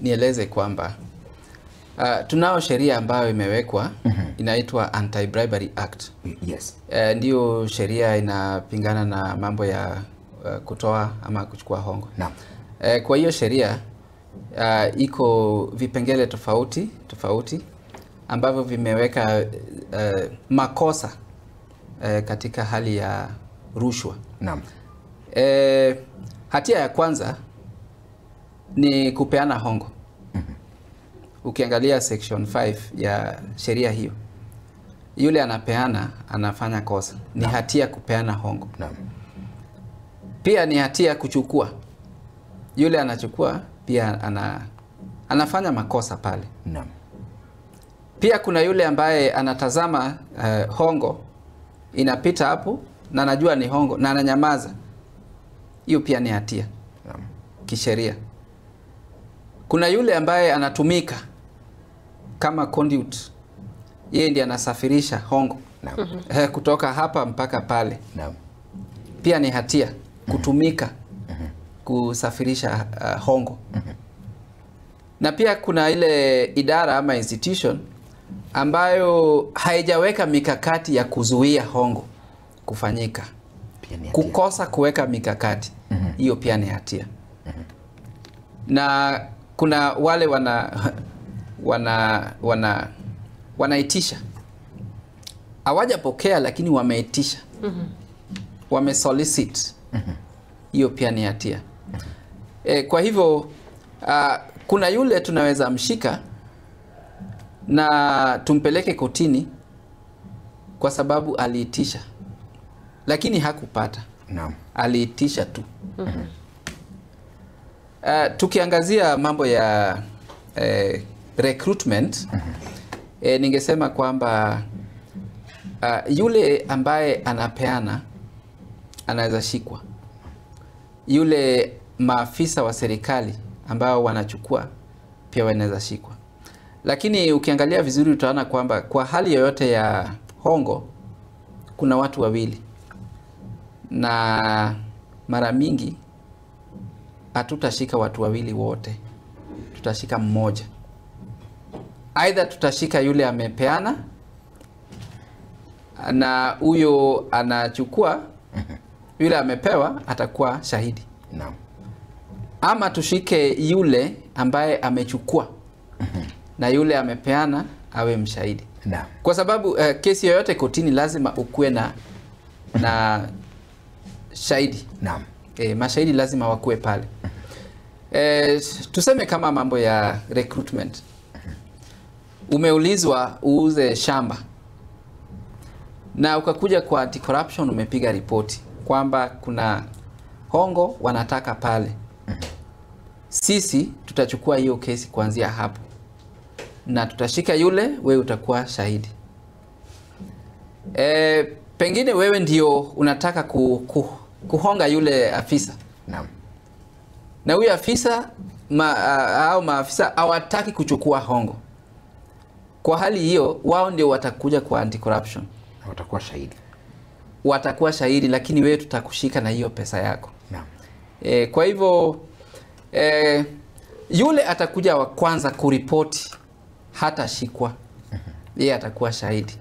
Nieleze kwamba tunao sheria ambayo imewekwa inaitwa Anti-Bribery Act. Yes. Ndiyo sheria inapingana na mambo ya kutoa ama kuchukua hongo. Naam. Kwa hiyo sheria iko vipengele tofauti tofauti ambavyo vimeweka makosa katika hali ya rushwa. Naam. Hatia ya kwanza ni kupeana hongo. Ukiangalia section 5 ya sheria hiyo, yule anapeana anafanya kosa. Ni hatia kupeana hongo. Naam. Pia ni hatia kuchukua. Yule anachukua pia anafanya makosa pale. Naam. Pia kuna yule ambaye anatazama hongo inapita hapo na anajua ni hongo na ananyamaza. Hiyo pia ni hatia. Naam. Kisheria. Kuna yule ambaye anatumika kama conduit. Yeye ndiye anasafirisha hongo. Naam. Kutoka hapa mpaka pale. Naam. Pia ni hatia kutumika kusafirisha hongo. Na pia kuna ile idara ama institution ambayo haijaweka mikakati ya kuzuia hongo kufanyika. Pia ni hatia. Kukosa kuweka mikakati, hiyo pia ni hatia. Na kuna wale wanaitisha. Hawajapokea lakini wameitisha. Wamesolicit. Hiyo pia ni hatia. Kwa hivyo kuna yule tunaweza mshika na tumpeleke kotini kwa sababu aliitisha lakini hakupata. Naam. Aliitisha tu. Tukiangazia mambo ya recruitment, ningesema kwamba yule ambaye anapeana anaweza shikwa. Yule maafisa wa serikali ambao wanachukua pia wanaweza shikwa. Lakini ukiangalia vizuri utaona kwamba kwa hali yoyote ya hongo kuna watu wawili. Na mara mingi hatutashika watu wawili wote. Tutashika mmoja. Aidha tutashika yule amepeana na huyo anachukua, yule amepewa atakuwa shahidi. Naam. Ama tushike yule ambaye amechukua na yule amepeana awe mshahidi. Naam. Kwa sababu kesi yoyote kotini lazima ukuwe na shahidi. Naam. Mashahidi lazima wakuwe pale. Tuseme kama mambo ya recruitment. Umeulizwa uuze shamba na ukakuja kwa anti-corruption umepiga ripoti kwamba kuna hongo wanataka pale. Sisi tutachukua hiyo kesi kuanzia hapo na tutashika yule, wewe utakuwa shahidi. Pengine wewe ndio unataka kuhonga yule afisa. Naam. Na huyo afisa au maafisa hawataki kuchukua hongo. Kwa hali hiyo wao ndio watakuja kwa anti-corruption. Watakuwa shahidi. Watakuwa shahidi, lakini wewe tutakushika na hiyo pesa yako. Naam. Kwa hivyo yule atakuja wa kwanza kuripoti hatashikwa. Yeye atakuwa shahidi.